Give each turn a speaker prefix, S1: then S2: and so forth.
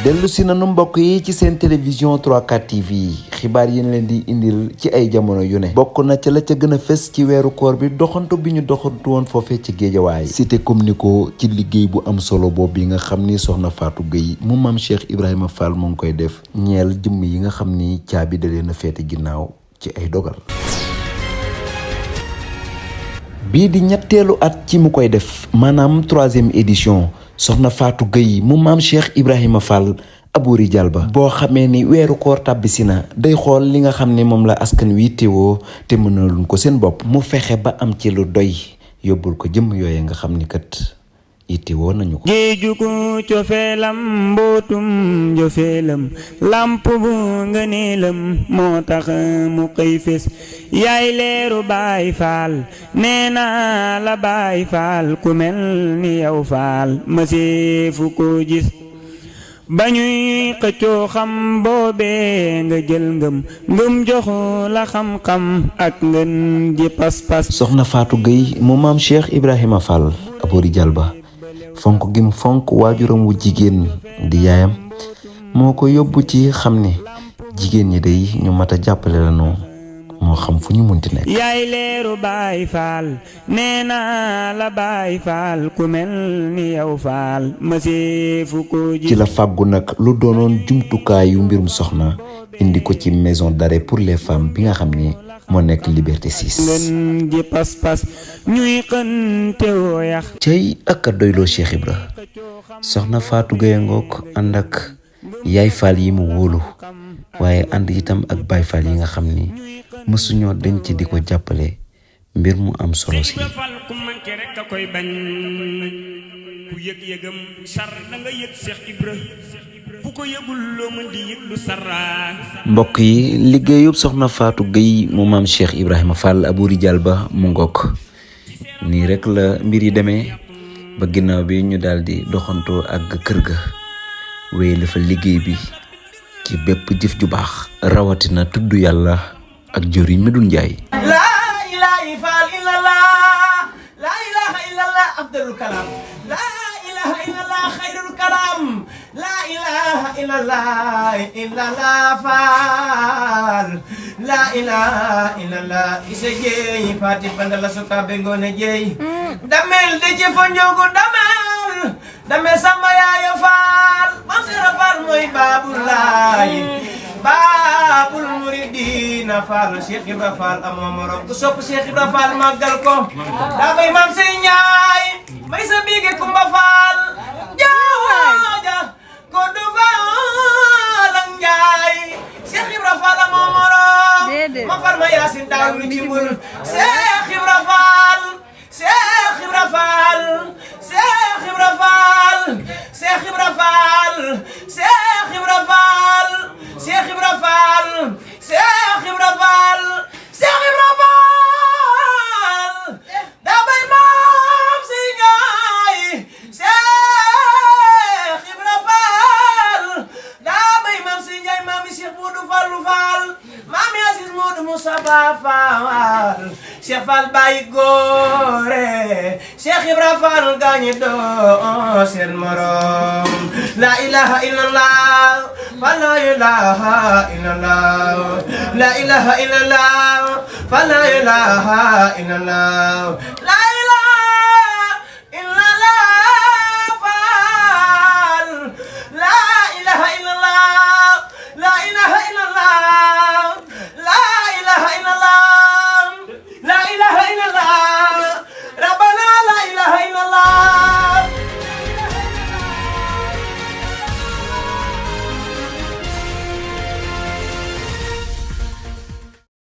S1: dellu si nanu mbokk yi ci seen télévision 3-4 TV xibaar yi leen di indil ci ay jamono yu ne bokk na ca la ca gën a fës ci weeru koor bi doxantu bi ñu doxantu woon foofee ci géejawaay cité communico ci liggéey bu am solo boobu yi nga xam ni soxna Fatou Gueye mu maam Cheikh Ibrahima Fall mu ngi koy def ñeel jëmm yi nga xam ni caabi da leen a feete ginnaaw ci ay dogal. bii di ñetteelu at ci mu koy def maanaam 3e édition soxna Fatou Gueye mu maam Cheikh Ibrahima Fall Abouri Dialba boo xamee ni weeru koor tàbbisi na day xool li nga xam ne moom la askan wi teewoo te mënaluñ ko seen bopp mu fexe ba am ci lu doy yóbbul ko jëmm yooye nga xam ni kat yittewoo nañu ko.
S2: géeju ko cofeelam mbootum jofeelam lamp bu ngëneelam moo tax mu xëy fes yaay leeru Baay Faal nee naa la Baay Faal ku mel ni yow Faal maseefu ko gis ba ñuy xëccoo xam boobee nga jël ngëm joxu la xam-xam ak ngën ji pas-pas.
S1: soxna Fatou Gueye mu maam Cheikh Ibrahima Fall Abouri Dialba fonk gi mu fonk waajuram wu jigéen di yaayam moo ko yóbbu ci xam ne jigéen ñi day ñu mat a jàppale la noo moo xam fu ñu munti nekk.
S2: yaay leeru Baay Faal nee naa la Baay Faal ku mel ni yow Faal maseefu ko ji.
S1: ci la fàggu nag lu doonoon jumtukaayu mbirum soxna indi ko ci maison d'arrêt pour les femmes bi nga xam ni moo nekk Liberté 6.
S2: ngën ji pas-pas ñuy xënte woo yax.
S1: cey ak a doyloo Cheikh Ibra soxna Fatou Gueye ngoog ànd ak yaay Fall yi mu wóolu waaye ànd itam ak Baay Fall yi nga xam ni mësuñoo denc di ko jàppale mbir mu am solo si.
S2: ku manqué rek a koy bañ ku yëg-yëgam sar da nga yëg Cheikh Ibra ku ko yëgul loo mën di yëg lu sarra.
S1: mbokk yi liggéeyub soxna Fatou Gueye mu maam Cheikh Ibrahima Fall Abouri Dialba mu ngoog nii rek la mbir yi demee ba ginnaaw bi ñu daal di doxantoo ak kër ga wéy la fa liggéey bi ci bépp jëf ju baax rawatina tudd yàlla ak jëriñ Medoune Ndiaye.
S3: laa ilaaha illallah laa ilaaha illallah afdalul kalaam laa ilaaha illallah xayrul kalaam laa ilaaha illallah faal laa ilaaha illallah isa jeey faati bandala sukaabe ngoone jeey damel de ci fo njogu damel samba yaaya faal mam sera faal mooy baabulaay baabul muridina Fall Cheikh Ibra Fall amoo morom ku sopp Cheikh Ibra Fall màggal ko daa bay maam say ñaay may sa biige Kumba Fall jaaja ko du Fall ak Njaay Cheikh Ibra Fall amoo morom ma far ma yaasin daaw mi dimbul Cheikh Ibra Fall Cheikh Ibra Fall Cheikh Ibra Fall Cheikh Ibra Fall Cheikh Ibra Fall Cheikh Ibra Fall Cheikh Ibra Fall Cheikh Ibra Fall da bay maam si ñaay Cheikh Ibra Fall da bay maam si ñaay maami Cheikh Modou Fallou Fall maami Aziz Modou Moustapha Fall Cheikh Fall Baye Góore Cheikh Ibra Fall gaañi doo seen morom la ilaha illallah la ilaha illallah la ilaha illallah la ilaha illallah